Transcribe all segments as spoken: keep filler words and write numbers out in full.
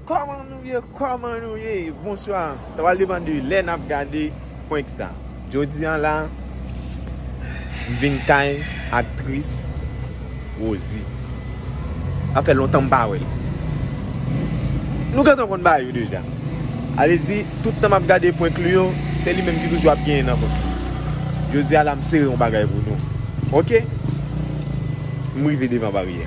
Kòman nou ye? Kòman nou ye? Bonswa. Sa pral depann de lè n ap gade prank sa. Jodi a la, m vin kay aktris Rosie. Sa fè lontan m pa wè l. Nou gentan konn bagay yo deja. Ale di, tout tan m ap gade prank li yo, se li menm ki toujou ap genyen nan prank li. Jodi a la, m sere yon bagay pou nou. Oke? M rive devan baryè.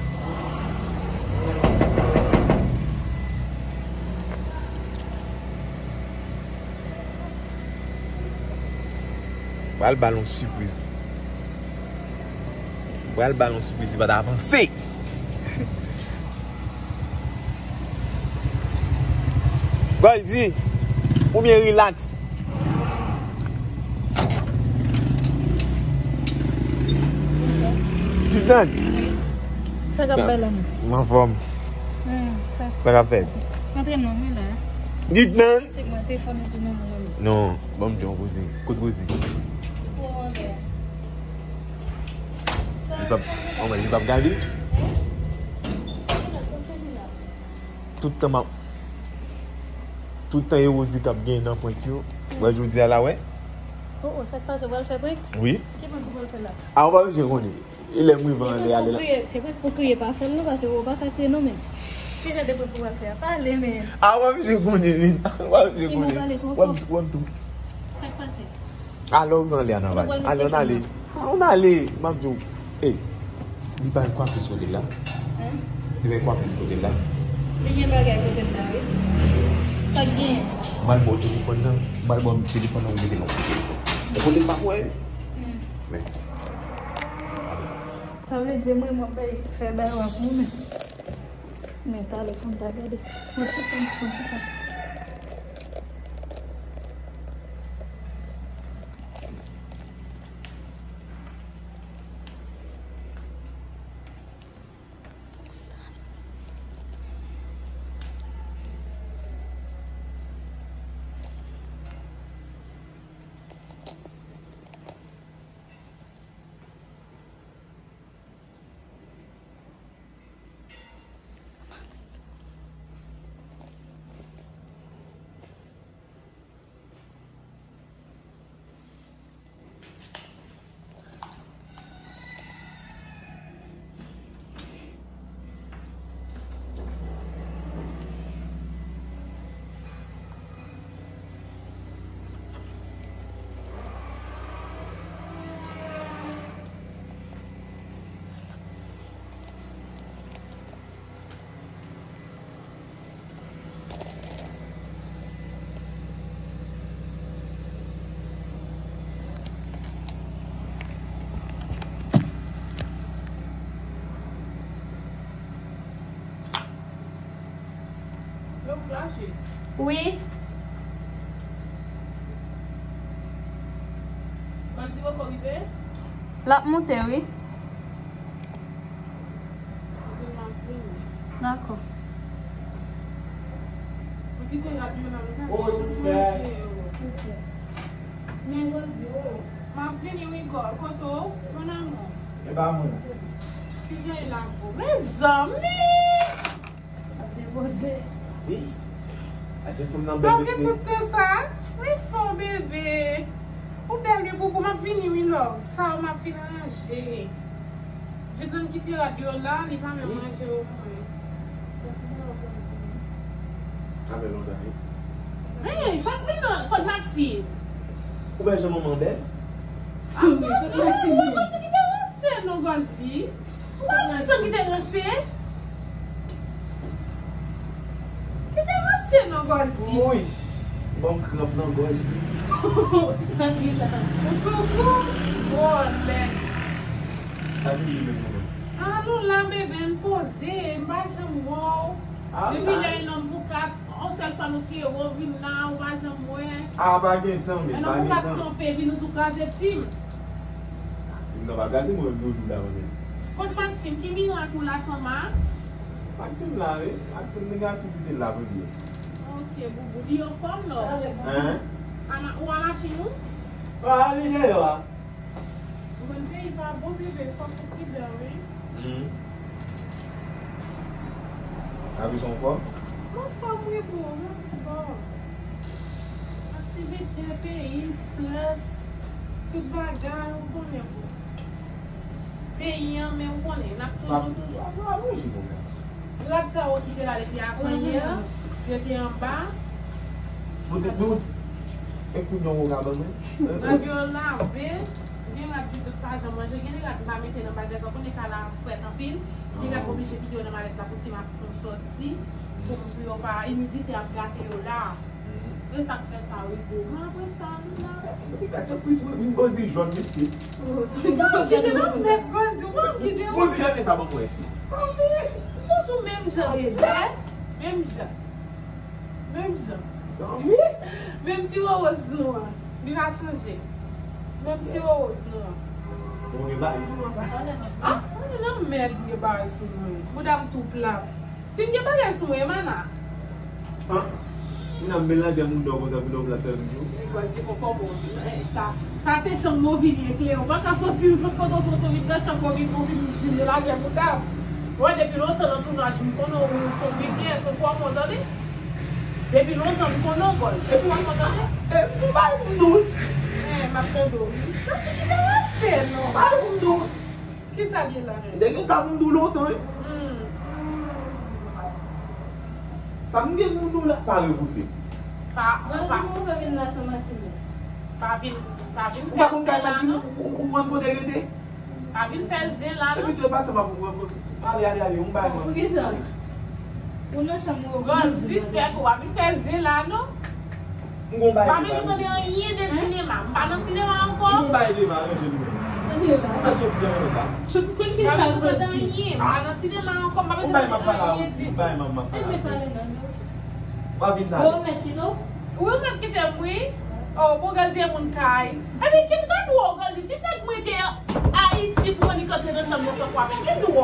Pral ba l yon sipriz. Pral ba l yon sipriz, li pa t avanse. Goldie, oubyen relax. Didan. Sa k ap bay la menm? M anfòm. Hmm, sa. Sa k ap fèt? Antre non, mwen la. Didan. Se mwen telefòn ou di non, mwen. Non, ban m di yon koze. Kote koze? Ou anlè. Li p ap, anmwey, li p ap gade. Tout tan m ap, tout tan e Rosie k ap gen nan prank yo. Wè jodi a la, wè. Oh, oh, sa k pase, ou pral fè prank? Wi. Ki prank ou pral fè la? A, ou pa bezwen konnen. E lè m rive anlè ale la. Se prank pou kriye, se prank pou kriye, pa fè l non, paske ou pa ka kriye non, men. Ki jan de prank ou pral fè a? Pale, men. A, ou pa bezwen konnen, men. Ou pa bezwen konnen. Wè m, wè m tou. Sa k pase? Ale, ou anlè a nan vay. Ale, ann ale. Ann ale, m ap di w. Ey, li bay kwafis kote l la. Hein? Li bay kwafis kote l la. Li gen bagay kote l la, wi. Sa k genyen? M al ba w telefòn nan. M al ba w telefòn nan, ou mete l yon kote. Yon kote m pa kwè. Hmm. Men. Ale. Sa vle di, mwen, mwen bay fè bay w ap mounen. Men talè, fò m ta gade. Fò ti tan, fò ti tan. Wi. L ap moute, wi. Dakò. Ou kite rad yo nan men. Oh, silvouplè. Men Goldie, oh. M ap vini wi, Gold. Kote w, mon amour? E pa mwen. Ki jan e la, boo? Mezanmi! Ap depoze. Wi. Adje fanm nan bèl mesye. Malgre tout tan sa, wi fò bebe. Ou bèl wi boubou, m ap vini wi love. Sa yo m ap fin ranje. Jodlan kite rad yo la, li pa menm ranje yo pou mwen. Sa fè lontan wi. Hey, sa k gen nan kot Maxime? Ou wè jan manman bèl? Ah, Goldie, Goldie, kite ranse non, Goldie. Ou pa di sa ki te ranse? Ki te ranse nan gòj li? Wouy! Ban m kranp nan gòj li. Sa ki la? Ou sou kou? Vòlè. Sa ki li menm, manman? A, nou la, bebe, n poze, m pa janm wè w. Depi lè yon nonm pou kat, yon sèl fwa nou kriye w, ou vin la, ou pa janm wè. A, pa gen tan, men, pa gen tan. Yon nonm pou kat kanpe, epi nou tou kraze Tim. Tim nan pa kraze, mwen, doudou la, mwen menm. Kot Maxime? Ki mirak ou la san Max? Maxime la, wi. Maxime negativite la pou li. Ok, boubou, li anfòm, non? Hein? Ou a machin ou? A, li deyò a. Ou konn peyi pa bon, bebe, fòk ou pridan, wi. Hmm. Sa bezwen anfòm? M Anfòm wi boo, m anfòm. Aktivite, peyi, estrès, tout bagay, ou konnen boo. Peyi an, men ou konnen, n ap toujou, toujou. Rad sa yo ki te la depi avanyè, yo te anba. Mwen te, mwen, e kounye a w ka ban mwen? Rad yo lave, gen rad ki tout pa janm ranje, gen de rad m pa mete nan bagay sa, ou konnen kay la frèt anpil, gen rad m oblije kite yo nan malèt la pou si m ap fè yon sòti, pou, pou yo pa, imidite ap gate yo la. E sa k fè sa wi boo. Men apre sa, nou la. Epi gad jan Chris mwen vin bandi jòn, mesye. Goldie te nan mèd, Goldie, ou pa kite w. Poze gade sa ban mwen. Toujou menm jan, bebe. Menm jan. Menm jan. Zanmi. Menm ti wowoz nou an. Li pa chanje. Menm ti wowoz nou an. Bon, gen bagay sou mwen, pa. Ah, ou nan mèd, gen bagay sou mwen. Bouda m tou plat. Si m gen bagay sou mwen, e mana. An? Moun ap melanje moun dò konsa pou dò plat fè m jou. Li pral di konfòm ou. Sa, sa se chanm ou vini ekle. Ou pa ka soti sot kote w soti, ou vin nan chanm ou vin, ou vin di melanje moun dò. Wè, depi lontan nan tounaj, m konnen ou se yon byen konfòm ou, tande? Depi lontan, m konnen ou, bòl. Epi, konfòm ou, tande? E, m bay moun dou. E, m ap tande w. Tande ki te rase, non. Bay moun dou. Kisa gen la menm? M te gen sa pou m di w lontan, wi. Hmm. Sa m gen pou m di w la, pa repouse. Pa, pa. Mwen di mwen vin la san manti non. Pa vin, pa vin fè zen la non. Ou pa konn kay manti non, ou, ou, ou konn kote l rete? Pa vin fè zen la non. Epi tou, e pa sa m ap pale, ale, ale, ou bay mwen. Poukisa? Ou nan chanm ou. Bon, m sispèk ou pa vin fè zen la non. M gon bagay. Pa bezwen tande anyen de sinema. M pa nan sinema ankò. M gon bagay de aranje nou menm. Ou mèt soti nan menm la. Pa bezwen tande anyen. M pa nan sinema ankò. M pa bezwen tande anyen de. Ou bay m ap pale a ou, ou bay m ap pale a ou. W ap vin la. Ou mèt kite w? Wi, ou mèt kite m, wi. Oh, bon, Goldie e moun kay. Epi, ki m ta dwe w, Goldie? Si nèg mwen te Ayiti pou annik antre nan chanm nan san fwa, men ki dwe w?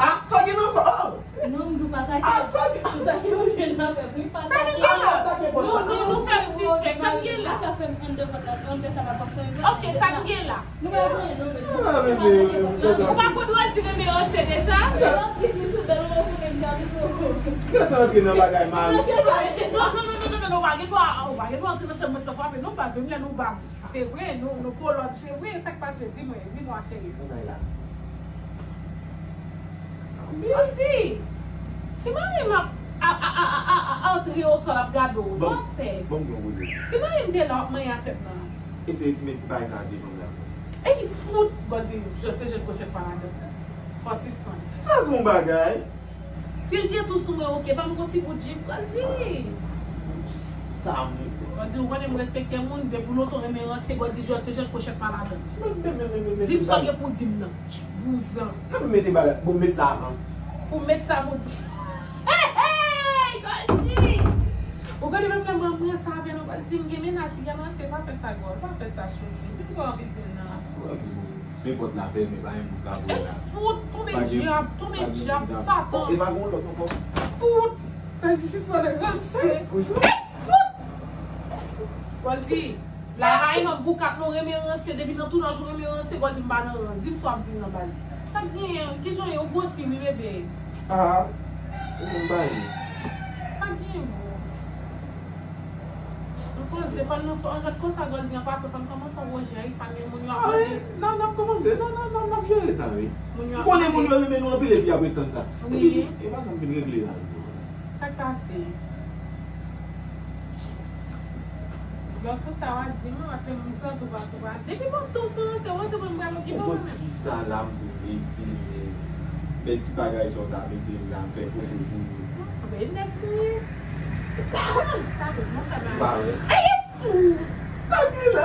Ah, sa gen ankò? Oh! Non, m di w pa take. Ah, sa gen. Ou take yon jèn avè m, wi, pa take. Sa nou gen la? Nou, nou, nou fè m sispèk. Sa n gen la? Pa ka fè m anndan pòt la, anndan kay la, pa fè m. Ok, sa n gen la? Nou pa gen, non, men. Ou pa konn Goldie renmen ranse deja? Lè w ap di li sou bèl, ou konnen m ta vin. Gentan antre nan bagay mari. Non, non, non, non, non, non, ou pa gen dwa, ou pa gen dwa antre nan chanm mwen san frape, non, baz, menm lè nou baz. Se vre, nou, nou kolòn, se vre, sa k pase, di mwen, di mwen, cheri. Ann al la. Goldie, si mari m ap, a, a, antre oswa l ap gade w, sa w ap fè? Ban m, ban m pran yon koze. Si mari m te la, w ap manyen afè m nan. Eseye ti met ti bagay sa devan m la. Ey, fout! Goldie, jwèt se jwèt, kwochèt pa ladan. Fò sispann. Sa se yon bagay. Si l te tou sou mwen, oke, ban m gon ti bout jip, Goldie. Sa m. Goldie, ou konnen m respekte moun, depi lontan w renmen ranse, Goldie, jwèt se jwèt, kwochèt pa ladan. Di m sa w gen pou di m nan. Vouzan. Nan pou mete bagay, bon, met sa avan. Pou met sa pou di. Hey, hey, Goldie! Ou konnen menm lè mwen ranse avè nou, Goldie, m gen mennaj, piga m ranse, pa fè sa, Gold, pa fè sa, chouchou. Di m sa w anvi di m nan. Nenpòt la fèmen, pa gen moun ka voye la. Ey, fout, tonbe dyab, tonbe dyab, Satan. E pa gen yon lòt ankò? Fout! Goldie, si sou ranse. Ey, fout! Goldie, la pa yon boukat non, renmen ranse, depi nan tounaj ou renmen ranse, Goldie m pa nan rans. Di m sa w ap di m nan baz. Sa k genyen, kijan w ye, ou gwosi wi, bebe. Ah, ou menm bay. Sa k genyen, bro? Nou poze, fò n, nou fè yon jwèt konsa, Goldie, an pasan, fò n kòmanse yon pwojè, wi, fò n gen moun yo ap mande. Ah, wi, n ap, n ap kòmanse, n ap, n ap, n ap jere sa, wi. Moun yo ap mande. M konnen moun yo renmen nou anpil epi y ap ret tann sa. Wi. Epi, e pa sa m vin regle la. Sa k pase? Lè w sou sa, w a di m, paske m santi w pa sou pa. Depi m ap tou sou ranse, w se mwen m pral okipe w menm. Ou ti sa la, m pou mete, men, bèl ti bagay sa w ta mete m la, m fè foto pou ou. Anben nèg mwen ye. Sa tout mwen fè mal. Ba wè. Ey, e fou! Sa gen la,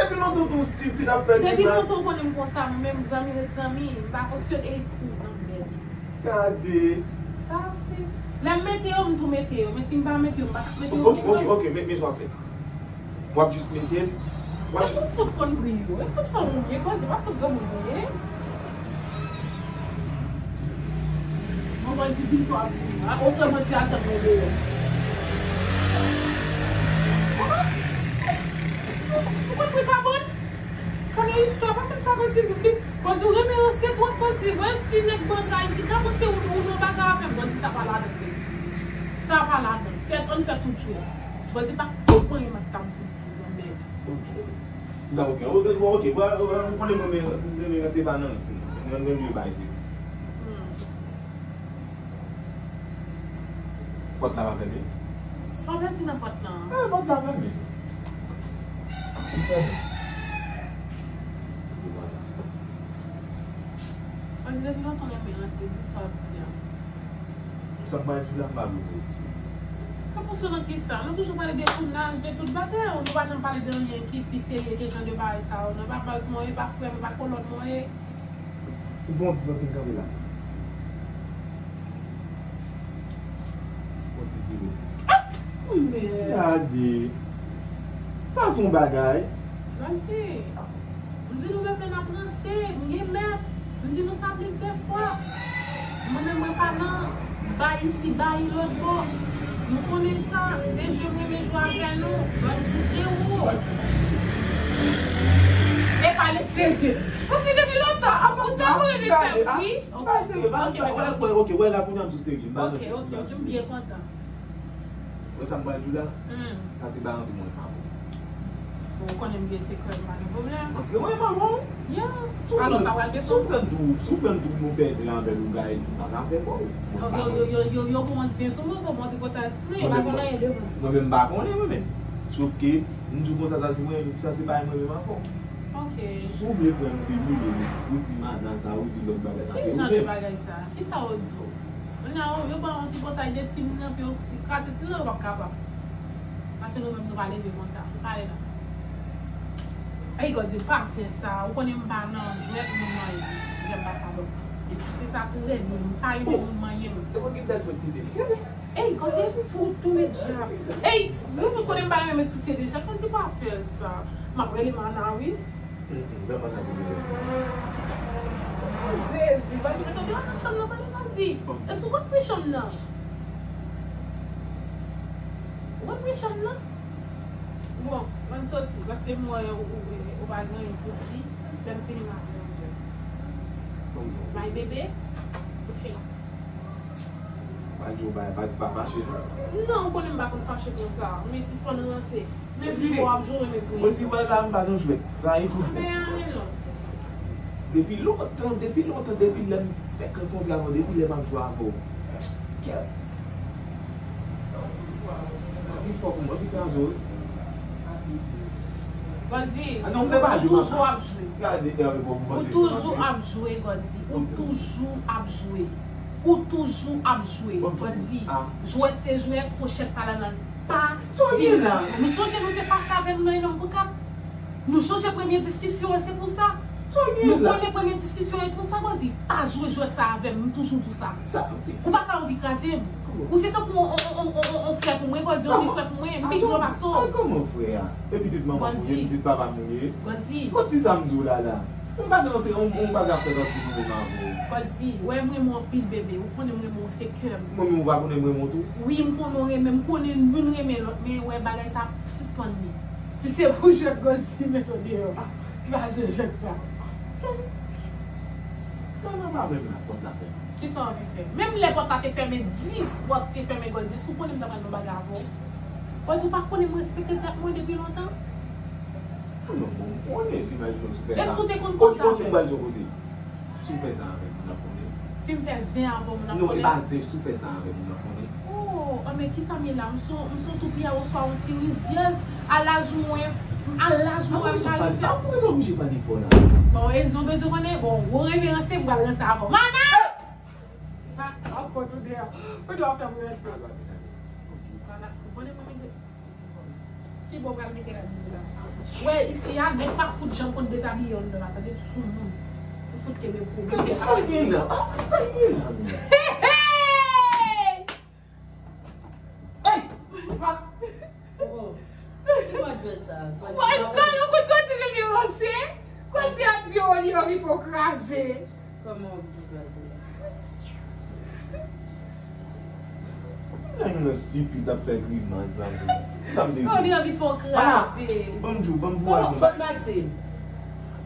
depi lontan w tou stupid ap fè. Depi lontan w konnen m konsa, mwen menm zanmi ret zanmi, m pa fonksyone, e fou, anben. Gade. Sa se. Lè m mete yo, m tou mete yo. Men si m pa mete yo, m pa t ap mete yo. Ok, ok, ok, men, men sa w ap fè. W ap jis mete l. W ap jis. E fout konn pri yo. E fout fanm ou ye. Goldie, pa fout zanmi ou ye. Mwen, Goldie, di m sa w ap di m la. Otreman, ti atann mwen deyò. Ou konn pri kabòn? Konnen istwa, pa fè m sa, Goldie. Goldie, ou renmen ranse twòp, Goldie. Mwen, si nèg bò Ayiti ka panse ou, ou nan bagay Bandi sa pa ladan. Sa pa ladan. Fè, ann fè tout jwe. Bandi pa fout mwen yon matam tout jwe nan mèd. Ok. Bon, ok. Ok, bon, ok. Bon, ou konnen mwen, mwen, mwen, mwen, se pa nan, mwen, mwen, mwen, bay se. Hmm. Pòt la pa fèmen? Sa w vle di nan pòt lan? Ah, pòt la fèmen. Li fèmen. Epi vwala. Bandi depi lontan renmen ranse, di sa w ap di a. Sa m pral di w la, m pa vle w di. Pran pòz ou nan kisa? Nou toujou pale de tounaj, de tout bagay. Nou pa janm pale de anyen ki pi serye ke jan de bagay sa yo. Non, e pa baz mwen, e pa frè m, e pa kolòn mwen, e. Ou bon, bon, fin kanpe la. Bon, ti vire. Ah! Men. Gade. Sa se yon bagay. Gade. M di nou menm lè n ap ranse, m gen mèt. M di nou sa plizyè fwa. Mwen menm, mwen pa nan bay isi, bay lòt bò. Nou konnen sa. Se jwe m renmen jwe avè nou. Bandi je wo. E pale serye. Paske depi lontan, ou te konn renmen fè m ri. Ok, ok, ok, wè la kounye a m sou serye. Ok, ok, ok, m byen kontan. Wè sa m pral di w la? Hmm. Sa se ba antre mwen pa bon. Bon, ou konnen m gen sekrè, m pa gen pwoblèm. Antre mwen pa bon? Yeah. Alò, sa pral depann. Si w pran tou, si w pran tou nou fè zen avè lougay, tout sa, sa fè bon. Yo, yo, yo, yo, yo pran zen sou mwen, sa montre potaj sou mwen, yo pa konn anyen de mwen. Mwen menm m pa konnen, mwen menm. Sof ke, m di w konsa, sa se mwen, sa se bagay mwen menm ankò. Ok. Si w vle pran nou imilye nou, ou di madan sa, ou di lòt bagay sa, se ou menm. Ki jan de bagay sa? Kisa yo di w? Kounye a, yo ba w yon ti pòtay de timoun nan, pou yo ti kraze timoun nan, yo p ap kapab. Paske nou menm, nou pa leve konsa. Nou pa ale la. Ey, Gòdye, pa fè sa. Ou konnen m pa nan jwèt moun manyen. J'aime pas ça, donc. E tu sais ça très bien. M pa renmen moun manyen m. Ey, Gòdye, fout tou met dyab. Ey, nou fout konnen m pa renmen met soutyen deja. Gòdye, pa fè sa. M ap rele Mana, wi. Mm, mm, vrèman nan vin. Jezi, Gòdye, mete w deyò nan chanm nan, tande, Gòdye. Èske w konn pri chanm nan? Ou konn pri chanm nan? Bon, ann soti, paske m wè ou, ou, ou, ou pa gen anyen pou di. Lè m fini, m ap di w. My bebe, kouche la. Pa di w bagay, pa, pa fache, non. Non, ou konnen m pa konn fache konsa. Men sispann ranse. Men pi w ap jwe, men pi. Mwen si wè la, m pa nan jwèt. Sa e tout bon. Men ale non. Depi lontan, depi lontan, depi lè m fèk rankontre avè w, depi lè m ap jwe avè w. Kèt. Anpil fò pou mwen, anpil kraze w. Gòdye, ou toujou ap jwe. Ou toujou ap jwe, Gòdye. Ou toujou ap jwe. Ou toujou ap jwe. Gòdye, jwèt se jwèt, pochèt pa ladan l. Pa di. Nou sonje nou te fache avè nou nan Enòm Boukat? Nou sonje premye diskisyon an, se pou sa. Nou konnen premye diskisyon an, e pou sa, Gòdye, pa jwe jwèt sa avè m, m toujou di w sa. Ou pa ka anvi kraze m. Ou se tankou on, on, on, on, on, on frè pou mwen, Gòdye, on ti frè pou mwen, m pi gran pase w. Kòman frè a? E pitit manman m ou ye, pitit papa m ou ye. Gòdye. Gòdye, sa m di w la la. M pa nan antre, m, m pa ka fè antre nan menm avè w. Gòdye, wè m renmen w anpil, bebe. Ou konnen m renmen w, se kè m. Mwen menm ou pa konnen m renmen w tou? Wi, m konnen w renmen m, konnen youn renmen lòt, men wè bagay sa sispann li. Si se pou jwèt, Gòdye, mete w deyò. Ki pa jwe jwèt sa. Nan, nan, pa menm la, pòt la fèmen. Kisa w anvi fè? Menm lè pòt la te fèmen, dis pòt te fèmen, Gòdye, èske w konnen m ta pral nan bagay avè w? Gòdye, ou pa konnen m respekte tèt mwen depi lontan? Non, bon, m konnen, imajine w si w fè sa. Èske w te konn konsa? Ok, ok, m pral di w koze. Si w fè zen avè m, moun ap konnen. Si m fè zen avè w, moun ap konnen? Non, e pa zen, si w fè zen avè m, moun ap konnen. Oh, oh, men kisa m ye la? M son, m son toupiyay oswa yon ti rizyèz? A laj mwen, a laj mwen, m pa rizyèz. Poukisa w oblije pale fò la? Bon, e zi w bezwen konnen? Bon, ou renmen ranse, m pral ranse avè w. Mana! Ah, ankò tou deyò. Ou dwe ap fè m ranse. Mana, ou konnen mwen menm. Ki bò w pral mete rad mwen la? Wè, isi a, nèg pa fout janm konn dezabiye anndan la, tande soumoun. Ou fout kenbe pou ou mete. Sa l gen la? Ah, sa l gen la, menm? Hey, hey! Hey! Oh, oh. Ki mòd jwèt sa? Mwen, Gòdye, ou konn Gòdye renmen ranse? Gòdye ap di, oh, li anvi fè w kraze. Kòman w ap di kraze? Nèg nan stipid ap fè grimas la. Sa m te di. Oh, li anvi fè w kraze. Ban m di w, ban m voye w. Fò m mache.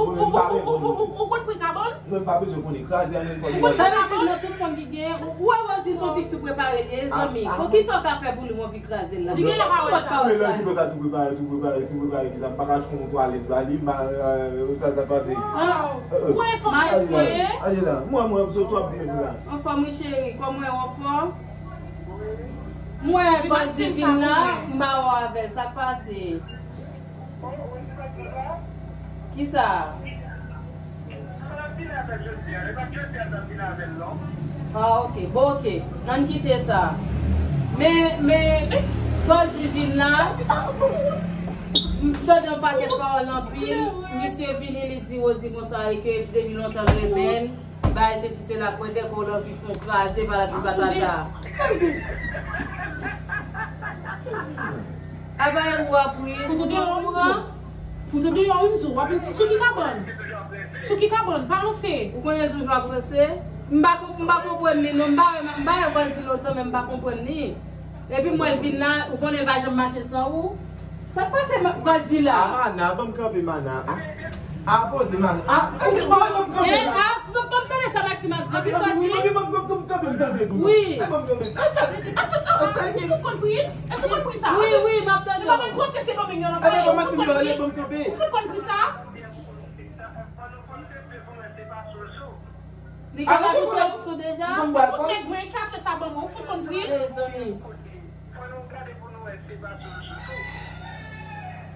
ou, ou, ou, ou, ou, ou konn pri kabann? Mwen pa bezwen konnen. Kraze a menm fò li. Sa vle di nan tout fanm ki gen, ou wè Rosie se yon fi ki tou prepare li ye, zanmi. Pou kisa w ka fè pou li yon fi kraze l la? Li gen lè pa wè sa. Mwen menm ki pral tou prepare, tou prepare, tou prepare, kisa m pa ka achte yon twalèt ba li, m pa, euh, sa, sa pase. Ou enfòme, mesye. Aye la, mwen, mwen, sou twòp di menm la. Anfòm wi cheri, kòman w anfòm? Mwen, Goldivine la, m pa wè avè l, sa k pase? Kisa? Ah, ok. Bon, ok. Ann kite sa. Men, men, Goldivine la, m tande yon pakèt pawòl anpil. Misye vini, li di Rosie konsa, e ke depi lontan l renmen l. Bay sesi sela, kwè dèk ou lanvi fon kraze pa la ti patata. Aba e ou ap ri. Fout ou deyò wi m di w. Fout ou deyò wi m di w. W ap vin sou ki kabann? Sou ki kabann? Pa ranse. Ou konnen toujou ap ranse. M pa konp- m pa konprann li non. M pa wè m pa wè Goldie lontan men m pa konprann li. Epi mwen vin la, ou konnen l pa janm mache san ou. Sa k pase Goldie la? A mana, ban m kanpe mana. A, a poze mana. A, sa k pase? Ban m kanpe. Eh, a, ban m tande sa Maxime ap di. Ki sòti? Wi, ban m kanpe, m tande tou. Wi. Ban m kanpe. A, sa, a, sa, a, sa, ou konn pri? Èske ou konn pri sa? Wi, wi, m ap tande. Ou pa konn kote se Dominion nan sa. Ban m kanpe. Ou konn pri sa? Li gen la tout sou deja. Fout nèg mwen kache sa ban mwen, ou fout konn pri? Mezanmi.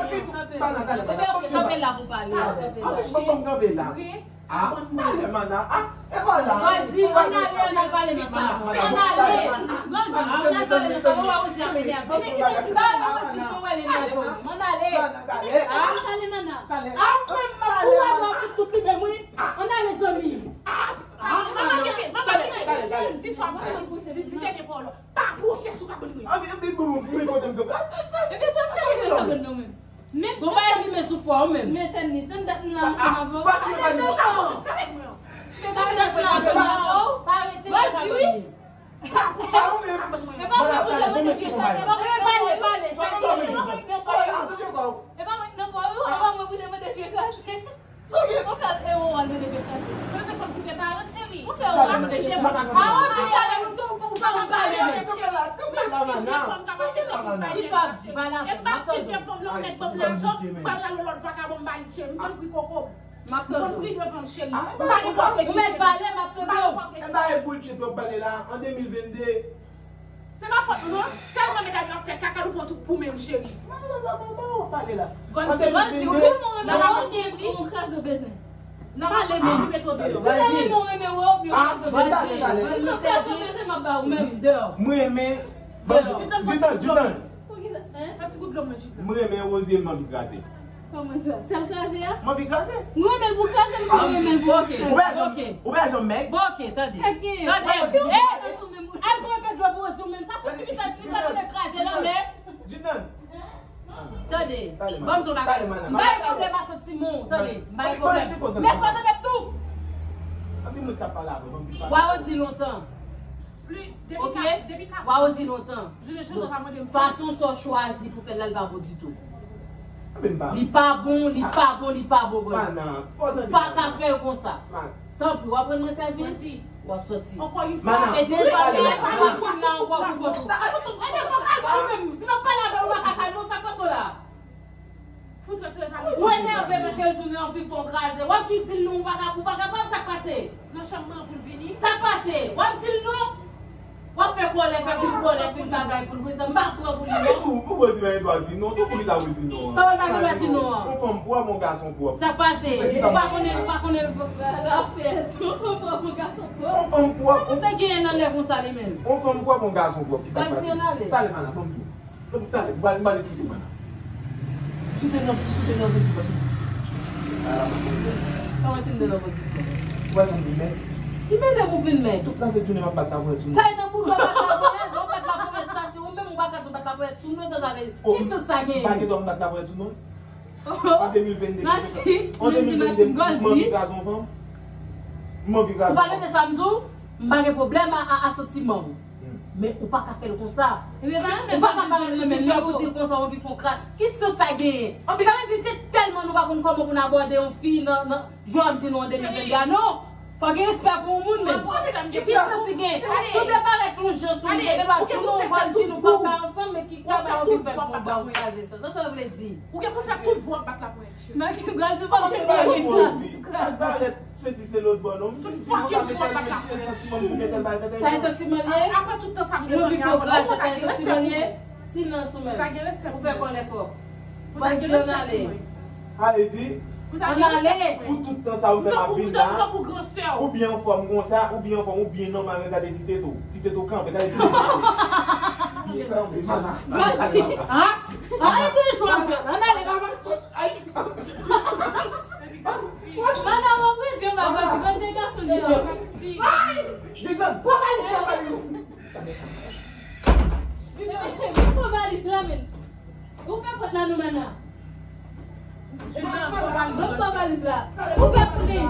Kanpe, kanpe. Mana, talè, mana. Kanpe la pou pale. Kanpe la. Ban m kanpe la. Ah, talè, mana. Ah, e pa la. Mwen di, ann ale, ann al pale nan sa. Ann ale. Ann al pale nan sa. Ou wè Rosie ap enève. Ba Rosie pou wè l enève. Ann ale. Ann ale, mana. Ah, mwen, mwen, ou wè, mwen, tout, tout li menm, wi. Ann ale, zanmi. Ah, ah, ah, ah, ah, talè, talè, talè. Di sa, di, di, di dènye pawòl ou. Pa pwoche sou kabrit mwen. Ah, men, men, men, men, kote m kanpe. Ah, sa, sa. Ebyen, sa m chèche nan kabrit nou menm. Men bon, pa limen sou fwa ou menm. Men tèt ni, tann dat m la ansanm avè w. Pa rete nan kabrit mwen. Men tann dat m la ansanm avè w. Pa rete nan kabrit mwen. Pa pwoche sou kabrit mwen. E pa mwen pou te mande vye kraze. E pa mwen pou te mande vye kraze. Ou fè ewo an mwen de deplase. Mwen se konn koupe pa yo, cheri. Ou fè ewo an mwen de deplase. A, ou di talè, ou di ou pa konn pale menm. Ki sa w ap di? Pale avè m, m ap tande w. E m pa fin de fanm nan nèg ban m lajan, m pral rale yon lòt vakabon m ba li, cheri. M konn pri koko. M ap tande w. M konn pri devan m, cheri. M pa nenpòt ki. Ou mèt pale, m ap tande w. M pa nenpòt ki. E pa e bullshit w ap pale la, an de mil vennde. Se pa fòt ou non. Tèlman medam yo ap fè kaka, nou pran tout pou men m, cheri. Mwen di, ou tèlman renmen w, ou kraze w bezwen. Pale menm. Si tèlman ou renmen w, ou kraze w bezwen. Si w kraze w bezwen, m ap ba ou menm deyò. Mwen renmen. Ditan, ditan. Poukisa? Hein? Yon ti gout dlo mwen jete. Mwen renmen Rosie, m anvi kraze. Kòman sa? Sèl kraze a? M anvi kraze. Mwen renmen l pou kraze, m pa renmen l pou kraze. Ok, ok. Ou pa janm mèg? Bon, ok, tande. Tande. Al pran pè dlo pou Rosie ou menm. Sa fouti ki sa, ki sa, ki sa, kraze la, men. Jinan. Tande. Ban m di w bagay. M pa gen pwoblèm a santiman w, tande. M pa gen pwoblèm. Men fò tande tou. Anpi mwen k ap pale avè w, anpi pale. Wa Rosie lontan. Ok? Wa Rosie lontan. Fason sa w chwazi pou fè l la, li pa bon ditou. Li pa bon, li pa bon, li pa bon, bòs. Ou pa ka fè l konsa. Tanpri, w ap rann mwen sèvis, w ap sòti. E dezòmè, w ap vin la ankò pou bòs ou. Ebyen, fò w ka di w menm. Si m ap pale avè w, ou pa ka pale non, sa k pase w la? Fout retire valiz. Ou enève paske l di w li anvi fè w kraze. W ap jis di l non, ou pa ka, ou pa ka, sa k pase? Nan chanm nan pou l vini. Sa k pase? W ap di l non? W ap fè kòlè, fè pil kòlè, pil bagay pou l, pou sa, m pa pran pou li non. Epi tou, pou Rosie pa gen dwa di non, tou pou li ta pou di non an. Kòman l pa gen dwa di non an? Yon fanm pwòp, yon gason pwòp. Sa k pase? Ou pa konnen, ou pa konnen l ap fè. Yon fanm pwòp, yon gason pwòp. Yon fanm pwòp. Ou se genyen nan lè konsa li menm. Yon fanm pwòp, yon gason pwòp. Ki sa k pase? Talè, mana, ban m di w. Talè, m pral, m pral esplike w, mana. Si w te nan, si w te nan pozisyon, si w te nan pozisyon. Kòman si m te nan pozisyon? Ou pa janm vin mèt. Ki mèt ou vin mèt? Tout kraze jounen m ap bat laponyèt sou nou. Sa e nan boudou w ap bat laponyèt, w ap bat laponyèt, sa se ou menm ou pa kraze w bat laponyèt. Pwèt sou nou, sa, sa vle di, ki sans sa genyen? M pa gen dwa m bat lapwèt sou nou. An de mil venn de, Maxime, an de mil venn de, Maxime, m anvi kraze yon fanm. M anvi kraze yon fanm. Ou pa tande sa m di w? M pa gen pwoblèm a, a, a santiman w. Hmm. Men ou pa ka fè l konsa. Ou pa ka parèt sou TikTok pou di l konsa, w anvi fè yon kras. Ki sans sa genyen? Sa vle di, se tèlman nou pa konn kòman pou n abòde yon fi nan, nan, jan w ap di nou an de mil venn de a, non. Fò gen respè pou yon moun menm. Ki sans li gen? Si w te parèt yon jan sou li, te gen dwa di nou, w ap di nou pa ka ansanm, men ki travay w anvi fè pou w ba w kraze sa? Sa sa vle di? Ou gen pou fè tout vwa w ap bat lapwèt. Maki pral di kòm se te yon kraze. Sa vle di se lòt bò non. Tout fwa ki vwa w ap bat lapwèt. Sa e santiman li ye? Apre tout tan sa, mezanmi, avan nou ta gen respè pou mwen. Silans ou menm. Ou fè kòlè twòp. Ou ta gen respè pou mwen. Ale di, ann ale. Pou tout tan sa ou fè m ap vin la, ou byen anfòm konsa, ou byen anfòm, ou byen nòmal, men gade ti tete w. Ti tete w kanpe, gade ti tete w. Byen kanpe, mana. Gade, ah, ah, e de jwa, ann ale, papa. Ay. Mana, w ap rete, w ap rete, gade gason deyò. Ay. Pran valiz la, pran valiz la, men. Ou fè pòt la non, mana. Ban m pran valiz la. Ou fè pòt li.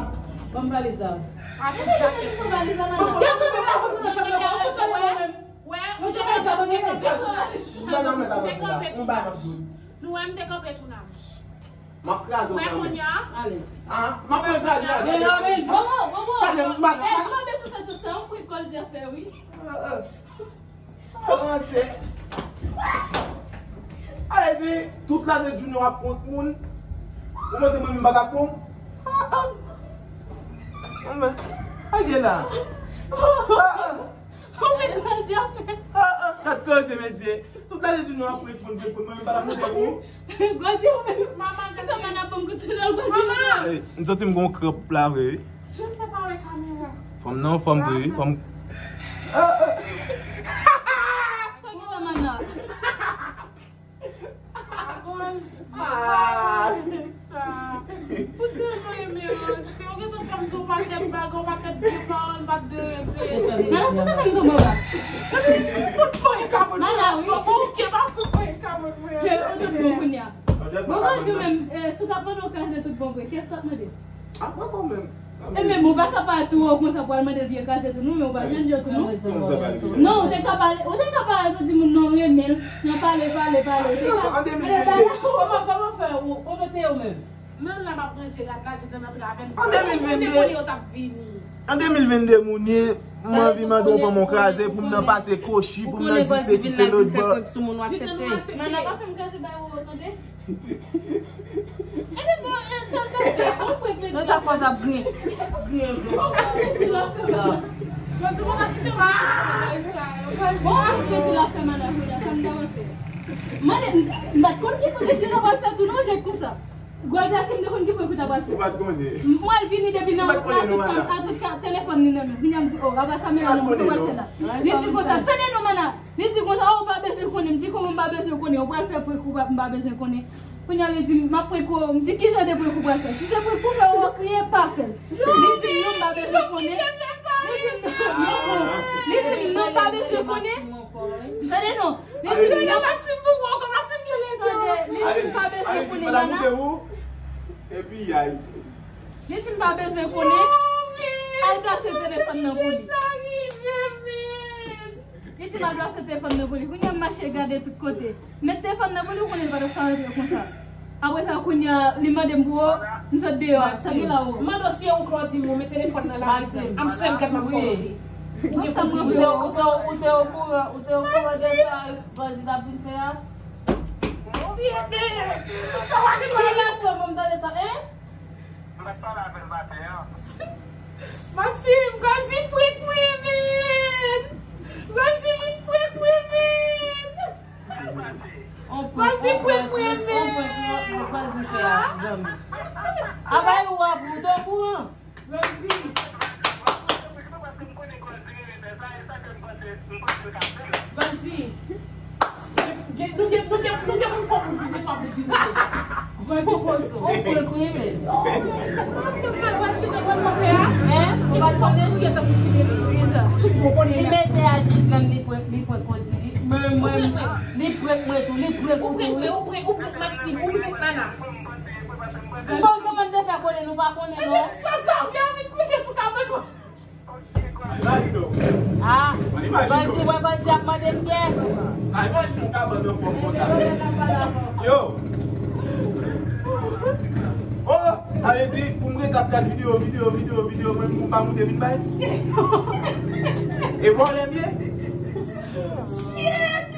Ban m valiz la. Ban m pran valiz la, mana. Kèlke moun pa konn nan chanm nan, ou fè mwen menm. Ou fè sa, ban m pran valiz la. Nou wè m te kanpe tou nan. M ap kraze w kanmenm. Ale. Ah, m ap kraze w. Bon, bon, bon, bon. Gade, m pa... Eh, ou pa bezwen fè tout sa, yon prank Goldie ap fè, wi. Ah, ah. Avanse. Ale di, tout lane Junior ap kont moun. Ou panse mwen menm m pa t ap pran w? Ah, ah. Mwen menm. Al gen la. Ah, ah. Yon prank Goldie ap fè. Ah, ah. Gad koze, mesye. Tout lane Junior ap reponn, reponn. Mwen menm m pa t ap monte pou ou. Goldie, ou menm. Manman, gade. Fè mana ban m kout sou dal, Goldie. Manman. Ey, m santi m gon kranp la vre, wi. Jan fè pa wè kamera. Fanm nan, fanm vre, wi, fanm. Sa gen la, mana? Agoz, sa. Ou tèlman renmen ranse. Ou gentan fè m di yon pakèt bagay, yon pakèt vye pawòl, m pa t dwe rete. Mana, sa ta fè m tonbe anba. Epi, fout mwen e ka moun. Mana, wi. Bon, oke, pa fout mwen e ka moun. Ou te bon kounye a. Bon, Goldie menm, eh, si w ta mande yon kraze tout bon vre, kiyès w t ap mande? Ah, mwen kanmenm. E men, ou pa ka pale tou wo konsa pou al mande l vye kraze tou, non, men ou pa jwenn jan tou, non. Non, ou te ka pale, ou te ka pale tou, di moun non renmen l, nan pale, pale, pale, ou te ka... An de mil venn de. Kòman, kòman fè, ou, kote w te ye ou menm? Menm la m ap ranje rad la, jete nan travè m. An de mil venn de. Ou te konnen yo t ap vini. An de mil venn de, moun ye, m anvi mande yon fanm yon kraze pou m nan pase kwochi, pou m nan di sesi se lòt bò. Jete nou aksepte. Mana pa fè m kraze bay ou, tande? Ebyen, bon, e, sa l t ap fè, ou pran plezi. Non, sa fò t ap griyen. Griyen, griyen. Ou pran plezi l ap fè. Bon, ou pran plezi l ap fè, madam, kounye a, sa m ta wè fè. Mande, m, m pa t konn ki pran plezi l ap fè tou, non, jèt konsa. Goldie, èske m te konn ki prank ou ta pral fè? Ou pa t konnen. M, mwen vini depi nan wout la, tout kam, a tout ka, telefòn li nan men. Kounye a m di, oh, apa kamera nan, m te pral fè la. Li di konsa, tande non, mana. Li di konsa, oh, ou pa bezwen konnen. M di, kòman m pa bezwen konnen? Ou pral fè prank ou pa, m pa bezwen konnen. Kounye a li di, m ap prank ou. M di, ki jan de prank ou pral fè? Si se prank pou fè, ou kriye, pa fè l. Li di, non, m pa bezwen konnen. Li di, non, li di, non, m pa bezwen konnen. Tande non. Li di, non, Maxime pou ou, Maxime gen lè. Tande, li di, m pa bezwen konnen, mana. Epi, yay. Li di, m pa bezwen konnen. Al plase telefòn nan pou li. Li di m al plase telefòn nan pou li. Kounye a m mache gade tout kote. Met telefòn nan pou li, ou konnen l pa t ap ka rantre konsa. Apre sa, kounye a, li mande m pou ou, m sot deyò a. Sa gen la ou. M mande w si e ou Claudy, m met telefòn nan la. Maxime. I'm swear, gad m ap fè w. Ou te, ou te, ou te okouran, ou te okouran de sa Goldie t ap vin fè a? Sa w ap di la, sa, ban m tande sa, hein? M pa t pale avè l maten an. Maxime, Goldie prank mwen, men! Goldie vin prank mwen, men! Goldie prank mwen, men! On prank, on prank, on prank, Goldie fè a, zanmi. A bay ou a pou w te okouran. Goldie. Goldie. Gen, nou gen, nou gen, nou gen pou n fè pou vin, gen twa pou vin. Goldie pozo. Ou pran krim, men. Ou pa konnen? Ou pa konnen? Li mete a jis menm, li pran, li pran kozi. Men Mwen, li prank mwen tou, li prank ou tou, wi. Ou prank, ou prank Maxime, ou prank Nana. Bon, kòman te fè konnen nou pa konnen, non? Epi sa, sa, ou vin kouche sou kabann mwen. Ah, Goldy, wè Goldy ap mande m kè. Ay, imajine yon kabann anfòm konsa. Yo. Oh, sa vle di, pou m ret ap gad videyo, videyo, videyo, videyo, mwen, pou m pa moute vin bay. E vòlè m ye? Shit,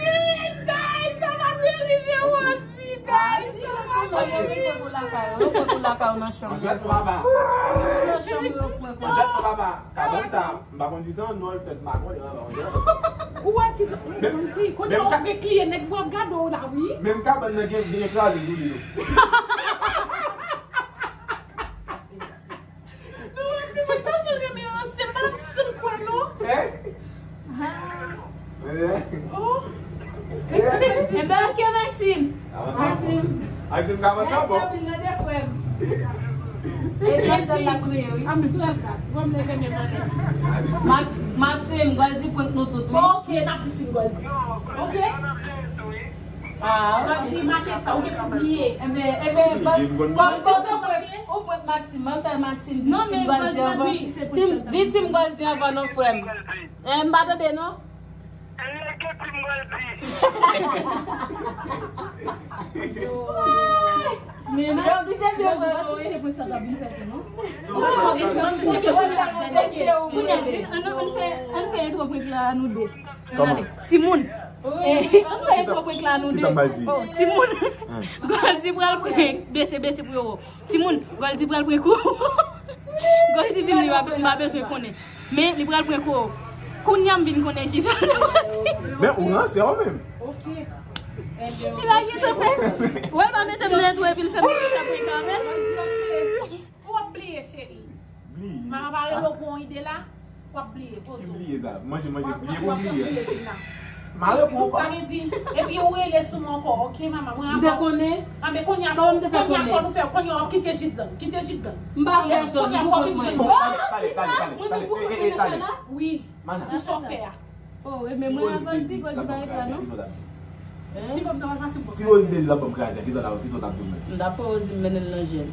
guys, sa pa dwe rive, Rose. Guys, sa pa dwe rive. Yo pran pou lakay, yo pran pou lakay nan chanm. Anjwèt non papa. Nan chanm yo pran pou. Anjwèt non papa. Kabann sa, m pa konn si se an nò l fèt, m pa konnen, m pa konnen. Ou wè ki jan, m konn di, kounye a ou vle kliye, nèg w ap gade w la, wi. Menm kabann nan gen, gen kraze sou li, tou. Non, ti mwen tèlman renmen ansyen, m pa t ap janm kwè, non. Hein? Oh. Enben, ok, Maxime. Maxime. Maxime, kabann nan bon. Maxime, nan de frè m. E Jordan l ap kriye, wi. I'm so glad. Bon, m leve men mande. Ma-, Maxime, Goldy prank nou tout, wi. Ok, n ap di Team Goldy. Ok? Ah, ok. Goldy, make sa, ou gen pou bliye. Enben, enben, bon, bon, bon, bon, ou prank Maxime, mwen fè Maxime di Team Goldy anvan. Team, di Team Goldy anvan non, frè m. Eh, m pa tande, non? Lèke Team Goldy. Men non, se vre, vre, vre. Se prank sa t ap vin fèt, non? Kounye a, ann, ann fè, ann fè entwo prank la, nou de. Kòman? Timoun. Eh, ann fè entwo prank la, nou de. Ki sa m pral di? Oh, timoun. Hein. Goldy pral prank. Bese, bese pou yo. Timoun, Goldy pral prank ou. Goldy di m li pa, m pa bezwen konnen. Men li pral prank ou. Kounye a m vin konnen ki sa l te di. Men ou ransè ou menm. Ki bagay ki te fè? Wè l pa mete m nan entwo epi l fè m prank avè l. Ou ap bliye, cheri. Bliye. Mama pa rele w pou yon ide la. W ap bliye, poze w. Ki bliye sa? Manje, manje, bliye pou bliye. Mare pou ou pa. Sa vle di, epi ou rele sou mwen ankò, ok, mama, mwen ankò. M te konnen. Anben, kounye a, kounye a fò nou fè, kounye a w ap kite Jidlan, kite Jidlan. M pa pèsonn, kounye a fò vin jwenn mwen. Pale, pale, pale, pale, pale, pale. Wi, pou sa w fè a. Oh, e men mwen avan di, Goldy pa ret la, non? Hein? Ki bòm ta pral pase bòm? Si Rosie te di l ap ban m kraze a, kisa w t ap, kisa w t ap di w menm? M t ap pran Rosie m mennen l nan jèl.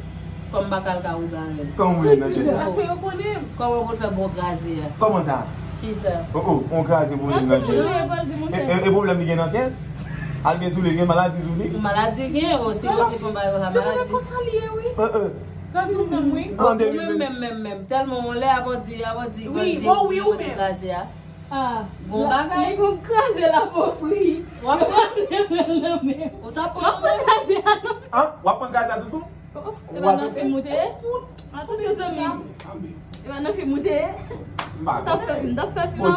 Kòm m pa ka al ka woule avè l. Kòman w mennen l nan jèl? Sa fè yo konnen m. Kòman pou l fè bon kraze a? Kòman sa? Kisa? Oh, oh, on kraze pou mennen l nan jèl. E, e, e pwoblèm li gen nan tèt? Al gen sou li, gen maladi sou li? Maladi gen, osi, osi fon bagay yo sa maladi. Konsa li ye, wi. Granmoun menm, wi. An de mil ven. Menm, menm, menm, menm. Tèlman on lè, avan di, avan di, wi, bon, wi, ou menm. Kraze a. Ah, bon bagay. Li konn kraze la pou fri. W ap pran? Ou t ap pran? W ap pran kraze a, non? Ah, w ap pran kraze a, toutou? E pa nan fim ou te ye? Atansyon, zanmi. E pa nan fim ou te ye? M t ap fè fim, m t ap fè fim avan.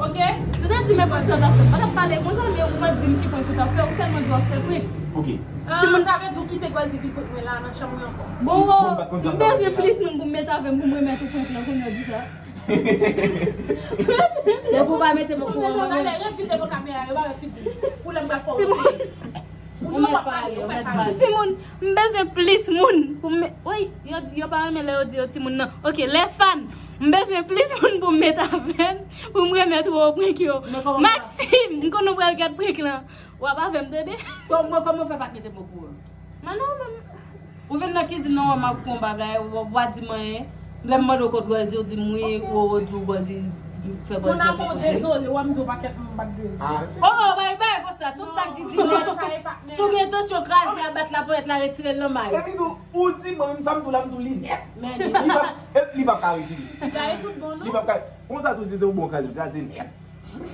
Ok? Si w te di m e prank sa w t ap fè, m pa t ap pale konsa, men ou pa t di m ki prank ou t ap fè, ou sèlman di w ap fè prank. Ok. Ah, sa vle di w kite Goldy vin prank mwen la nan chanm mwen ankò. Bon, m bezwen plis moun pou m met avè m, pou m remèt ou prank lan, kounye a w di sa. Depi w pa mete m okouran, mwen menm. Talè, retire devan kamera, yo pa wè figi. Pou lè m pral fè w peye. Ou mèt pale, ou mèt pale. Timoun, m bezwen plis moun pou m, woy, yo, yo pa renmen lè yo di yo timoun, non. Ok, les fans, m bezwen plis moun pou m met avè m, pou m remèt ou prank yo. Maxime, m konn ou pral gad prank lan. W ap avè m, tande? Kòman, kòman w fè pa t mete m okouran? Manon, menm. Ou vin nan kizin nan, wè m ap fè yon bagay, w, w pa di m anyen. Lè m mande w kot Goldy, ou di m wi, ou, ou di w Goldy, fè Goldy fè prank. Mon amour, dezole, w ap di w pakèt m pa t dwe di. Oh, oh, bay, bay, konsa, tout sa k di, di nèt. Si w gen entansyon kraze a, bat laponyèt la, retire l nan may. Epi tou, ou di mwen, menm sa m tou la, m tou li nèt. Li p ap, li p ap ka retire. Li gaye tout bon, non? Li p ap ka, konsa tou, si te yon bon kraze, kraze nèt.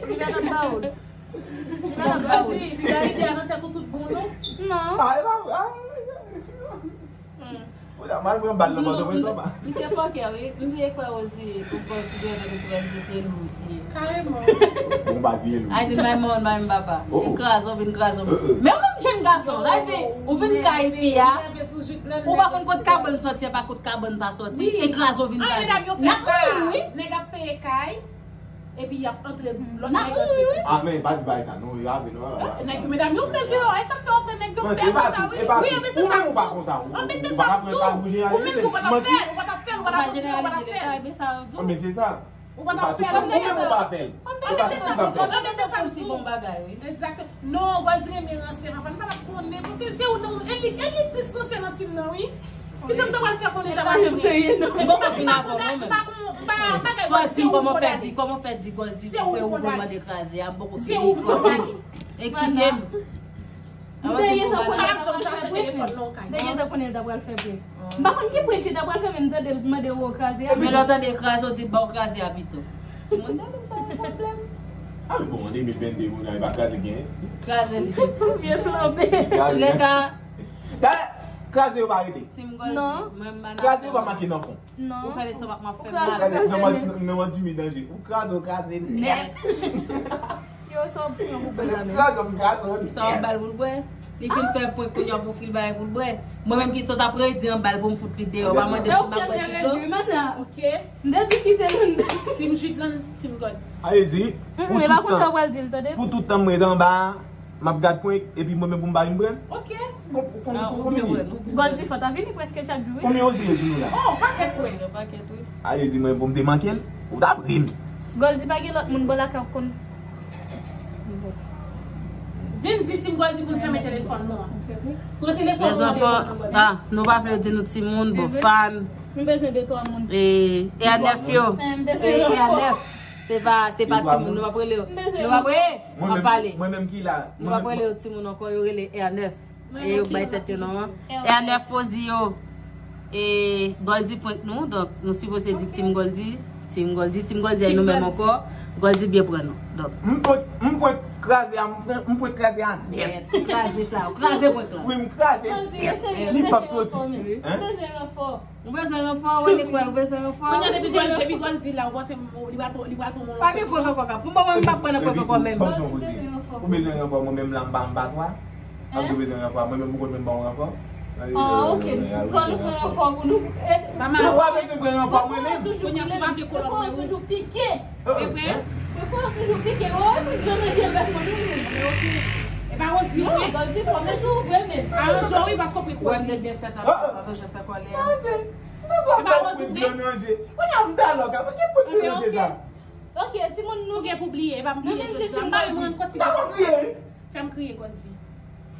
Li pa t ap ba ou l. Li pa t ap ba ou l. Li gaye ide a nan tèt ou tout bon, non? Non. Ah, e pa vre. Ou la mal pran bal nan bòtò mwen, toma. Misye fòkè, wi. Misye kwè osi, ou konsidere ke ti frè misye se lou, si. Kareman. Bon, ba, si e lou. I did my mom, my papa. Oh, oh. E kraze w vin kraze w. Euh, euh. Men ou menm jèn gason, la di, ou vin kay fi a. Ou pa konn kot kabann sòti, e pa kot kabann pa sòti. E kraze w vin kraze. N ap mouri, wi. Nèg ap peye kay. Epi y ap antre lòt nèg antre. Ah, men pa di bagay sa, non, yo ap vin, non. Nèg yo, medam yo fè l deyò, e sa k fè w ap wè nèg yo pè konsa, wi. Wi, men se sa m di w. Ou menm ou pa konsa, ou pa ka pran ka bouje a. Ou menm tou, ou pa t ap fè l, ou pa t ap fè l, ou pa t ap fè l, ou pa t ap fè l. Men se sa. Ou pa t ap fè l. Ou menm ou pa fè l. Ou pa fè l. An, men se sa m di, an, men se sa m di. Bon bagay, wi. Egzakteman. Non, Goldie renmen ranse, papa. M pa t ap konnen. Paske se ou, non, e li, e li plis ranse nan tim nan, wi. Si se m ta pral fè konnen, ta pral konnen. E bon, pa vin avè mwen menm. Fò di m kòman fè di, kòman fè di Goldie, se ou pou mande kraze a, m poko fini. Eksplike m. M te gentan konnen l ta pral fè prank. M te gentan konnen l ta pral fè prank. M pa konn ki prank li ta pral fè, men m tande l mande yo kraze a. Men lè w tande kraze, w di ba w kraze a pito. Timoun, gade m sa yon pwoblèm. A, bon, an de mil vennde, moun nan, e pa kraze gen. Kraze li. Vye flanbe. Lè ka. Kraze yo pa rete. Tim Goldie, non. Mwen, m pa nan. Kraze yo pa make nan fon. Non. Ou fè leson ak m ap fè mal. Kraze, non, non, non, Jimmy danje. Ou kraze, ou kraze nèt. Yo, sa w pran pou bal la menm. Kraze, kraze nèt. Sa w bal pou l bwè. Li fin fè prank kounye a pou fil bagay pou l bwè. Mwen menm ki sot ap redi an bal pou m fout li deyò. Pa mande m si m ap bwè ti dlo. Ok. M te di kite l anndan. Tim Jidlan, Tim Goldie. Alezi. Pou tout tan. Pou tout tan m ret anba a. M ap gad prank, epi mwen menm pou m pa vin pran l? Ok. Kon-, kon-, kon-, konbyen li ye? Goldie fò ta vini prèske chak jou, wi. Konbyen Ozi ye sou nou la? Oh, pakèt, wi. Yon pakèt, wi. Alezi, mwen pou m te manke l, ou t ap ri m. Goldie pa gen lòt moun bò lakay ou konn. Vin di Tim Goldie pou l fèmen telefòn nou an. Pran telefòn nou an. Ah, nou pa vle di nou timoun, bon, fan. Nou bezwen de twa moun. E, e a nèf yo. M bezwen e a nèf. Se pa, se pa timoun, nou p ap rele yo. Nou p ap rele, m ap pale. Mwen menm ki la. Nou p ap rele yo timoun ankò, yo rele R nèf. E yo bay tèt yo non an. R nèf Fozi yo. E Goldie prank nou, donk nou sipoze di Team Goldie, Team Goldie, Team Goldie, nou menm ankò. Goldie byen pran nou. Donk. M prank, m prank kraze a, m prank, m prank kraze a nèt. Kraze sa, kraze prank la. Wi, m kraze nèt. Li p ap soti. Hein? M bezwen ranfò. Ou bezwen ranfò, ou ale kwè, ou bezwen ranfò. Kounye a depi Goldie, depi Goldie la, ou panse li pral pran, li pral pran moun. Pa gen prank ankò, kap. Pou mwen, mwen, m pa pran nan prank ankò menm. Ou bezwen ranfò, mwen menm la, m pa, m pa twa. Ap ou bezwen ranfò, mwen menm, ou konn menm ba w ranfò. Ah, ok. Fò nou pran ranfò pou nou. Nou pa bezwen pran ranfò, mwen menm. Kounye a sou papye kolòn mwen toujou pike. E vre? Mwen fò toujou pike. Ou wè, mwen gran manje bèf mwen toujou. E pa Rosie vre? Goldie fò, men tou vre menm. Aranje w wi, paske w pran Rosie. Wè, m te byen fèt avè w, pa bezwen fè kòlè. E pa Rosie vre? Mwen ap da lòk, mwen gen prank mwen te sa. Ok, timoun nou. Ou gen pou bliye, e pa m bliye jodi a. M pa renmen kontinye. Fè m kriye, Goldie.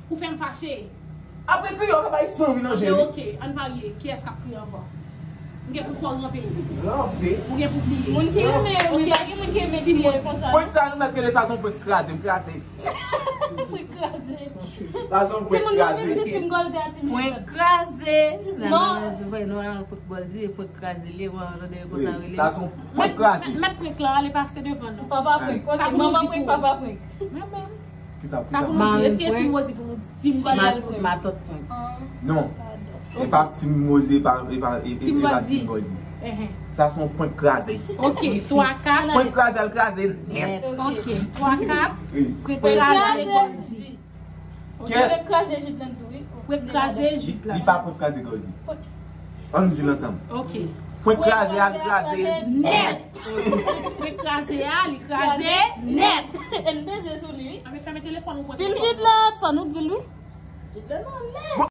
Ou fè m fache. Apre kriye, w ka bay san wi nan je. Ok, ann parye. Kiyès k ap kriye anvan? M gen pou fè w ranpe isi. Ranpe? Ou gen pou bliye. Moun ki renmen, wi, pa gen moun ki renmen kriye konsa. Prank sa nou mèt rele sa se yon prank kraze, m kraze. Prank kraze. Sa se yon prank kraze. Timoun, nou vin di Team Goldie a Team Jidlan. Prank kraze. Non. Non, non, non, prank Goldie, prank kraze li, w ap tande konsa rele. Sa se yon prank kraze. Mèt, mèt prank lan, ale pase devan nou. Papa prank, ok, manman prank, papa prank. Mwen menm. Kisa, kisa? Sa pou nou di, èske Team Rosie pou nou di Team Goldie? Matant prank. Non. E pa Team Rosie, e pa, e pa, e, e pa Team Goldie. Sa se yon prank kraze. Ok, twa, kat. Prank kraze, al kraze nèt. Ok, twa, kat. Prank kraze Goldie. Ok. Prank kraze Jidlan tou, wi. Prank kraze Jidlan. Li pa prank kraze Goldie. Ann di l ansanm. Ok. Prank kraze, al kraze nèt. Prank kraze a, li kraze nèt. E n beze sou li, wi. Anben fèmen telefòn ou. Team Jidlan, fò nou di l, wi. Jidlan nan lè.